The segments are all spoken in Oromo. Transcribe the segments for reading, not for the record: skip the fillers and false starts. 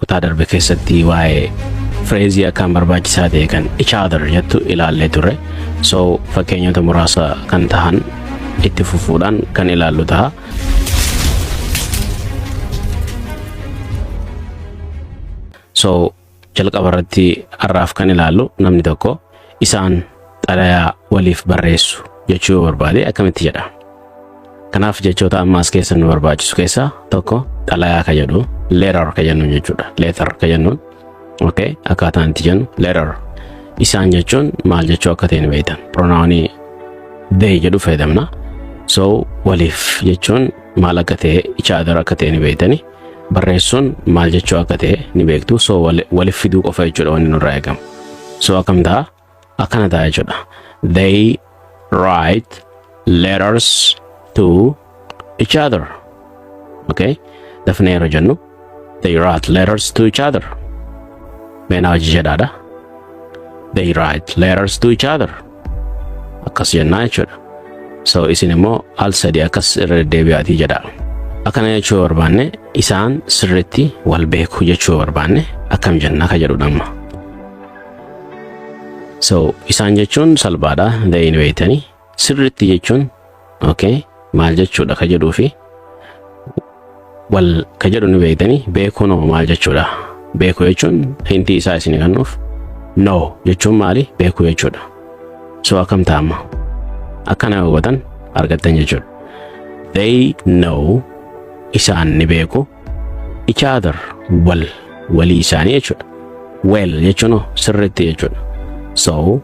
Kutaa darbe keessatti waa'ee fireezii akkaan barbaachisaa ta'e kan each other jettu ilaallee turre. So fakkeenyota muraasa kan tahan itti fufuudhaan kan ilaallu taha. So jalqaba irratti har'aaf kan ilaallu namni tokko isaan xalayaa waliif barreessu jechuu yoo barbaade akkamitti jedha. Kanaaf jechoota amma as keessa nu barbaachisu keessaa tokko xalayaa ka jedhu, letter ka jennuun jechuudha. Letter ka jennuun, okay, akkaataan itti jennu letter. Isaan jechuun maal jechuu akka ta'e ni beektan. Pronounii they jedhu fayyadamna. So waliif jechuun maal akka ta'e, each other akka ta'e ni beektani. Barreessuun maal jechuu akka ta'e ni beektu. So waliif fiduu qofa jechuudha wanni nurraa eegamu. So akkam ta'a? Akkana ta'a jechuudha. They write letters to each other. Okay? Dafnee yeroo jennu, they write letters to each other. Meenaa hojii jedhaadha. They write letters to each other. Akkas jennaa jechuudha. So isin immoo al sadi akkas irra deddeebi'aatii jedha. Akkana jechuu yoo barbaanne, isaan sirriitti wal beeku jechuu yoo barbaanne akkam jennaa ka jedhudha amma. So isaan jechuun salphaadha. They ni beektanii. Sirriitti jechuun, okay, maal jechuudha ka jedhuu fi wal ka jedhu ni beektanii. Beekuun hoo maal jechuudha? Beekuu jechuun hintii isaa isin kennuuf, know jechuun maali? Beekuu jechuudha. So akkam ta'a amma? Akkana hubatan argattan jechuudha. They know, isaan ni beeku, each other, wal walii isaanii jechuudha. Well jechuun hoo sirriitti jechuudha. So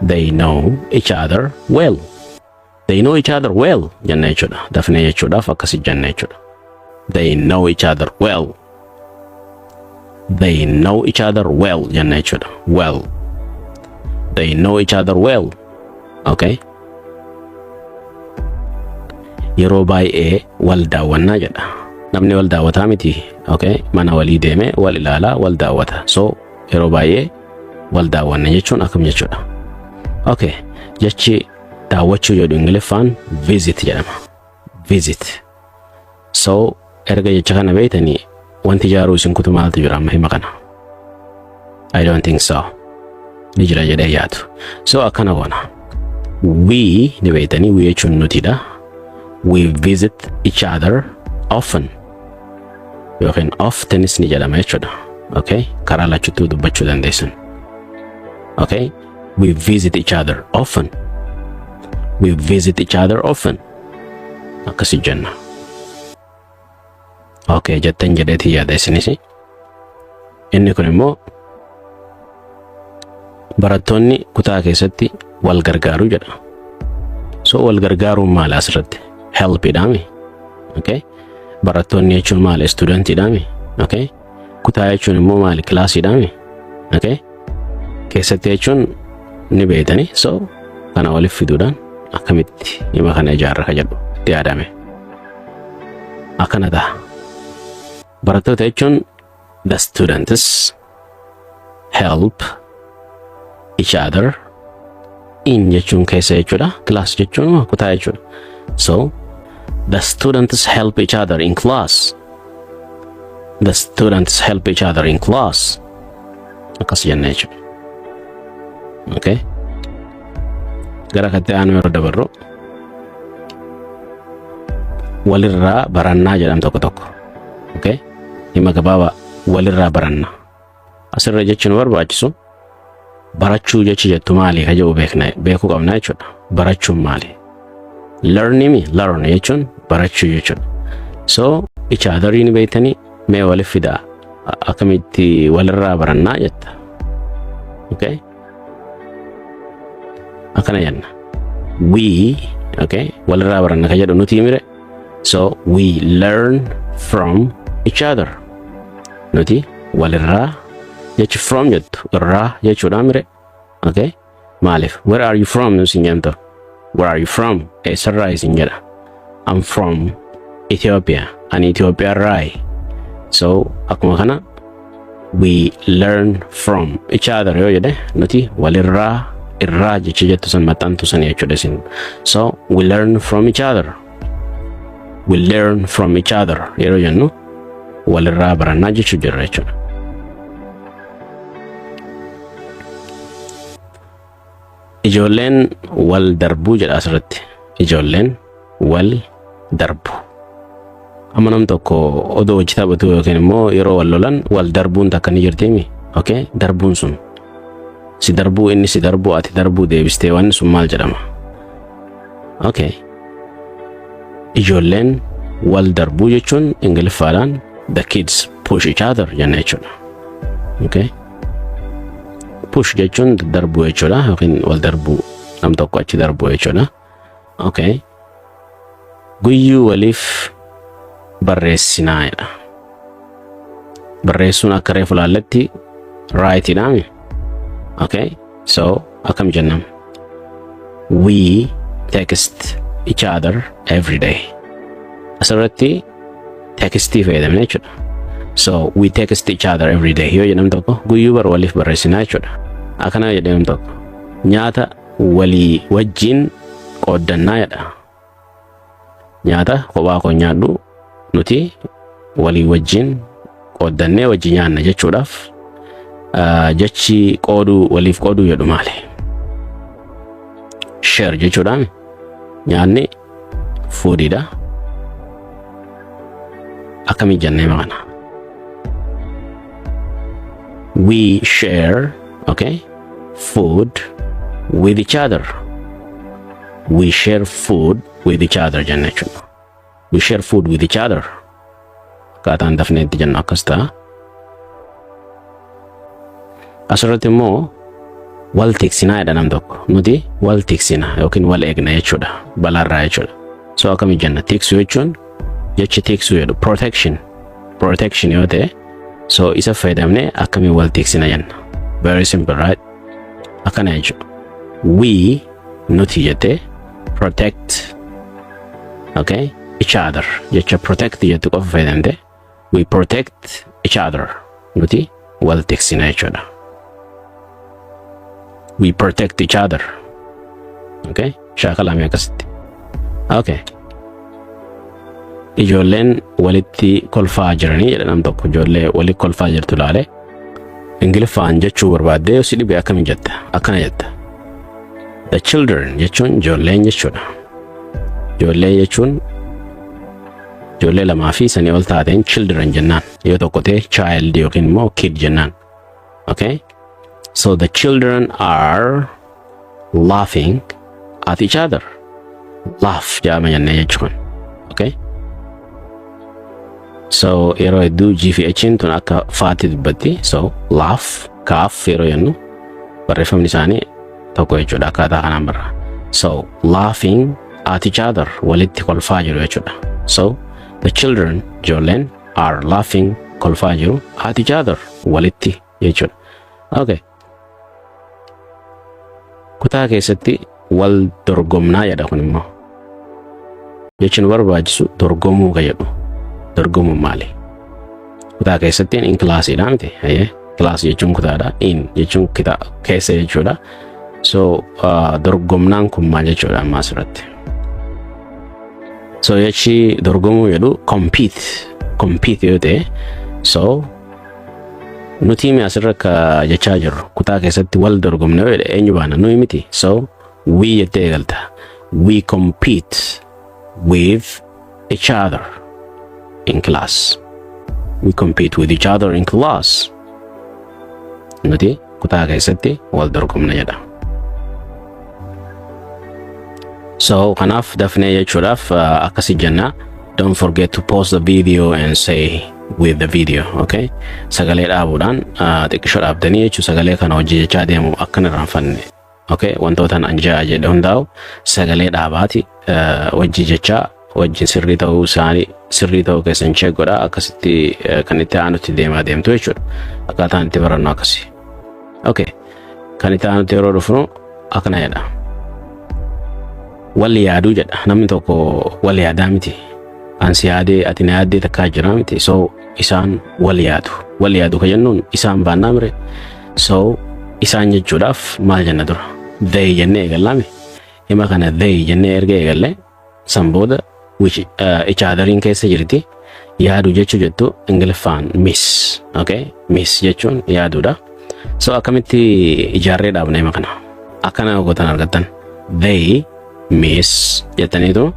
they know each other well. They know each other well jenna jechuudha. Dafnee jechuudhaaf akkasi jenna jechuudha. They know each other well. They know each other well jenna jechuudha. Well. They know each other well. Okay. Yeroo baay'ee wal daawwannaa jedha. Namni wal daawwataa miti. Okay. Mana walii deemee wal ilaalaa, wal daawwata. So yeroo baay'ee wal daawwanna jechuun akkam jechuudha? Okay. Jechi daawwachuu jedhu Ingiliffaan visit jedhama. Visit. So erga jecha kana beektanii, wanti ijaaruu isin kutu maaltu jira amma hima kana? I don't think so. Ni jira jedhee yaadu. So akkana goona. We ni beektanii, we jechuun nutidha. We visit each other often. Yookiin oftenis ni jedhama jechuudha. Okay? Karaa lachuttuu dubbachuu dandeessan. Okay? We visit each other often. We visit each other often. Akkasi jenna. Okay, jettan jedheetii yaada isinis. Inni kun immoo barattoonni kutaa keessatti wal gargaaru jedha. So wal gargaaruun maali asirratti? Helpidhaami. Okay? Barattoonni jechuun maali? Studentidhaami. Okay? Kutaa jechuun immoo maali? Kilaasiidhaami. Okay? Keessatti jechuun ni beektani. So kana waliif fiduudhaan akkamitti hima kana ijaarra ka jedhu itti yaadame. Akkana ta'a. Barattoota jechuun the students help each other, in jechuun keessa jechuudha. Class jechuun kutaa jechuudha. So the students help each other in class. The students help each other in class. Akkas jenna jechuudha. Okay. Gara katti aanu yeroo dabarru, walirraa barannaa jedham tokko tokko. Okay. Hima gabaabaa, walirraa baranna. Asirra jechuun nu barbaachisu, barachuu jechi jettu maali ka jedhu beekna, beekuu qabna jechuudha. Barachuun maali? Learn mi, learn jechuun barachuu jechuudha. So each other ni beektanii, mee waliif fidaa, akkamitti walirraa barannaa jetta? Okay? Akkana jenna. We, okay, walirraa baranna ka jedhu nuti mire. So we learn from each other. Nuti walirraa, jechi from jettu irraa jechuudha mire. Okay? Maaliif? Where are you from isin jedhamtu? Where are you from? Eessarraa isin jedha. I'm from Ethiopia. Ani Itoophiyaa irraayi. So akkuma kana we learn from each other yoo jedhe, nuti walirraa, irraa jecha jettu san maxxantu san jechuudha isin. So we learn from each other. We learn from each other yeroo jennu walirraa barannaa jechuu jirra jechuudha. Ijoolleen wal darbuu jedha asirratti. Ijoolleen wal darbu. Amma nam tokko odoo hojii taphatu yookiin immoo yeroo wal lolan wal darbuun takka ni jirtiimi. Okay? Darbuun sun. Si darbuu, inni si darbuu, ati darbuu deebistee, wanni sun maal jedhama? Okay. Ijoolleen wal darbuu jechuun Ingiliffaadhaan "the kids push each other" jenna jechuudha. Okay. Push jechuun darbuu jechuudha yookiin wal darbuu, nam tokko achi darbuu jechuudha. Okay. Guyyuu waliif barreessinaa jedha. Barreessuun akka reefu laalletti write-iidhaami. Okay. So akkam jennam? We text each other every day. Asirratti text-ii fayyadamne jechuudha. So "we text each other every day" yoo jedhamu tokko, guyyuu bar waliif barreessinaa jechuudha. Akkana jedhee nam tokko, nyaata walii wajjin qooddannaa jedha. Nyaata kophaa koo nyaadhu, nuti walii wajjin qooddannee wajji nyaanna jechuudhaaf jechi qooduu, waliif qooduu jedhu maali? Share jechuudhaan, nyaanni food-iidha. Akkamii jennee maqana? We share, okay, food with each other. "We share food with each other" jenna jechuudha. "We share food with each other." Akkaataan dafnee itti jennu akkas ta'a. Asirratti immoo wal tiksinaa jedha nam tokko. Nuti wal tiksina yookiin wal eegna jechuudha. Balaarraa jechuudha. So akkamii jenna? Tiksuu jechuun, jechi tiksuu jedhu protection. Protection yoo ta'e, so isa fayyadamnee akkamiin wal tiksina jenna? Very simple, right? Akkana jechuudha. We, nuti jettee, protect, okay, each other. Jecha protect jettu qofa fayyadamte, we protect each other. Nuti wal tiksina jechuudha. We protect each other. Okay? Shaakalame akkasitti. Okay. Ijoolleen walitti kolfaa jiranii jedha nam tokko, ijoollee walitti kolfaa jirtu ilaale. Ingiliffaan jechuu barbaaddee yoo si dhibe akkamiin jetta? Akkana jetta. The children jechuun ijoolleen jechuudha. Ijoollee jechuun ijoollee lamaa fi sanii ol taateen children jennaan. Yoo tokko ta'e child yookiin immoo kid jennaan. Okay? So the children are laughing at each other. Laugh jedhama jennee jechuun. Okay? So yeroo hedduu G fi H'n tun akka faatti dubbatti. So laugh, kaaf yeroo jennu barreeffamni isaanii tokko jechuudha, akkaataa kanaan barra. So laughing at each other, walitti kolfaa jiru jechuudha. So the children, ijoolleen, are laughing, kolfaa jiru, at each other, walitti jechuudha. Okay. Kutaa keessatti wal dorgomnaa jedha kun immoo. Jechi nu barbaachisu dorgomuu ka jedhu. Dorgomuun maali? Kutaa keessatti in class-iidha miti? Ayyee. Class jechuun kutaadha. In jechuun keessa jechuudha. So dorgomnaan kun maal jechuudha amma asirratti? So jechi dorgomuu jedhu compete. Compete yoo ta'e, so nuti himi asirra akka jechaa jirru, kutaa keessatti wal dorgomna yoo jedhe, eenyu baana? Nuyi miti? So we jettee eegalta. We compete with each other in class. We compete with each other in class. Nuti kutaa keessatti wal dorgomna jedha. So kanaaf dafnee jechuudhaaf akkasi jenna. Don't forget to pause the video and say with the video, okay? Sagalee dhaabuudhaan xiqqishoo dhaabdanii jechuu, sagalee kana hojii jechaa deemu akka hin irraanfanne. Okay? Wantoota an ja'a jedhe hundaa'u sagalee dhaabaati hojii jechaa wajjin sirrii ta'uu isaanii, sirrii ta'uu keessan check godhaa, akkasitti kan itti aanutti deemaa deemtu jechuudha. Akkaataan itti barannu akkasi. Okay. Kan itti aanutti yeroo dhufnu akkana jedha. Wal yaaduu jedha. Namni tokko wal yaadaa miti? Ansi yaadee, ati na yaaddee takkaa jira miti? So isaan wal yaadu. Wal yaadu ka jennuun isaan baannaa mire. So isaan jechuudhaaf maal jenna dura? They jennee eegallaa. Hima kana they jennee erga eegalle, san booda which each otheriin keessa jirti. Yaadu jechuu jettu Ingiliffaan miss. Okay? Miss jechuun yaaduudha. So akkamitti ijaarree dhaabna hima kana? Akkana gootan argattan, "They miss" jettaniitu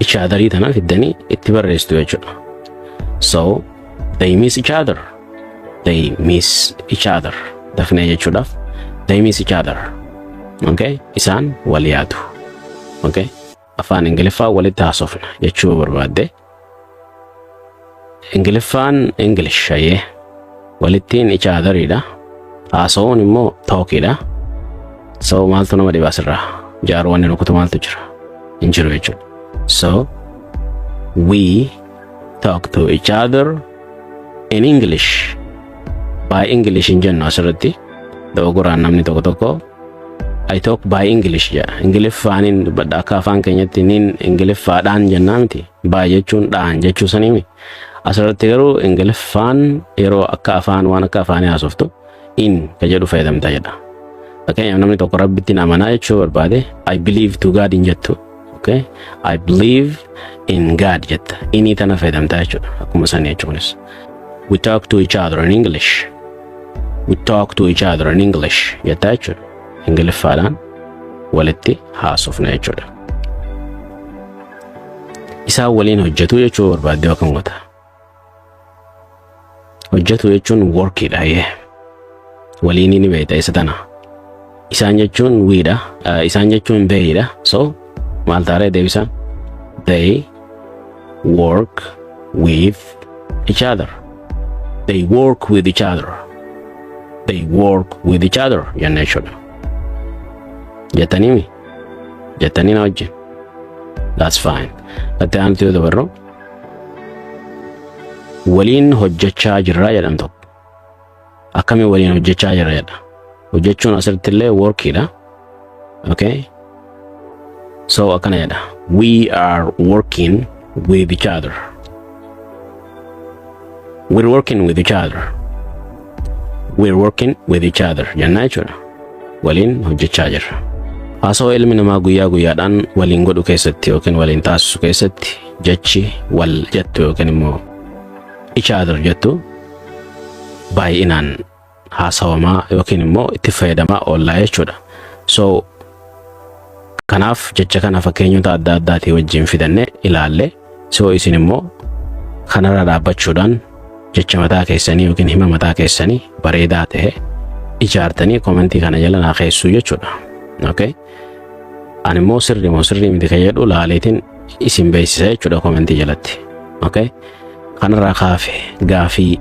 each otherii tana fiddanii itti barreessitu jechuudha. So they miss each other. They miss each other. Dafnee jechuudhaaf, they miss each other. Okay? Isaan wal yaadu. Okay? Afaan Ingiliffaa walitti haasofna jechuu barbaadde. Ingiliffaan English ayyee, walittiin each otheriidha. Haasa'uun immoo talkiidha. So maaltu nama dhiba asirraa? Jaaruu wanni rukutu maaltu jira? Hin jiru jechuudha. So we talk to each other in English. By English hin jennu asirratti. Dogoggoraan namni tokko tokko "I talk by English" jedha. Ingiliffaaniin dubbadha, akka afaan keenyatti nin Ingiliffaadhaan jennaa miti. By jechuun dhaan jechuu saniimi. Asirratti garuu Ingiliffaan yeroo akka afaan waan akka afaanii haasoftu in ka jedhu fayyadamta jedha. Fakkeenyaaf, namni tokko Rabbitti amanaa jechuu barbaade, "I believe to God" hin jettu. Okay? "I believe in God" jetta. Inii tana fayyadamtaa jechuudha. Akkuma sanii jechuunis. We talk to each other in English. We talk to each other in English jettaa jechuudha. Ingiliffaadhaan walitti haasofna jechuudha. Isaan waliin hojjetu jechuu barbaadde akkam goota? Hojjetu jechuun workiidha yee. Waliin ni beekta isa tana. Isaan jechuun weidha. Isaan jechuun theyidha. So maal taaree deebisaan? They work with each other. They work with each other. They work with each other jenna jechuudha. Jettaniimi? Jettanii na wajjin? That's fine. Itti aanutti yoo dabarru, waliin hojjechaa jirraa jedhan tokko. Akkamiin waliin hojjechaa jirra jedha? Hojjechuun asirratti illee workiidha. Okay? So akkana jedha. We are working with each other. We're working with each other. We're working with each other jennaa jechuudha. Waliin hojjechaa jirra. Haasawaa ilmi namaa guyyaa guyyaadhaan waliin godhu keessatti yookiin waliin taasisu keessatti jechi wal jettu yookiin immoo each other jettu baay'inaan haasawamaa yookiin immoo itti fayyadamaa oollaa jechuudha. So kanaaf jecha kana fakkeenyota adda addaatii wajjin fidanne ilaalle. So isin immoo kanarra dhaabbachuudhaan jecha mataa keessanii yookiin hima mataa keessanii bareedaa ta'e ijaartanii commentii kana jala naa keessuu jechuudha. Okay? Ani immoo sirrii moo sirrii miti kan jedhu laaleetiin isin beeksisa jechuudha commentii jalatti. Okay? Kanarraa kaafe gaafii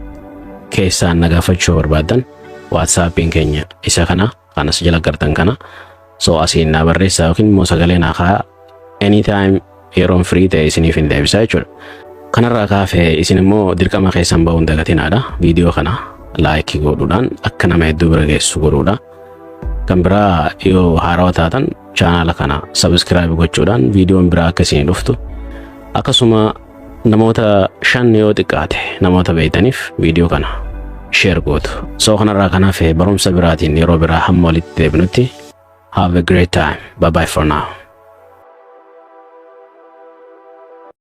keessaan na gaafachuu barbaaddan, WhatsAppiin keenya isa kana kanas jala gartan kana. So asiin naa barreessaa yookiin immoo sagalee naa kaa, anytime yeroon free ta'e isiniif hin deebisa jechuudha. Kanarraa kaafe isin immoo dirqama keessan ba'uun dagatinaadha. Viidiyoo kana like godhuudhaan akka nama hedduu bira geessu godhuudha. Kan biraa, yoo haarawaa taatan chaanaala kana subscribe gochuudhaan viidiyoon biraa akka isinii dhuftu, akkasuma namoota shan yoo xiqqaate namoota beeytaniif viidiyoo kana share gootu. So kanarraa kanaaf barumsa biraatiin yeroo biraa hamma walitti deebinutti, have a great time. Bye bye for now.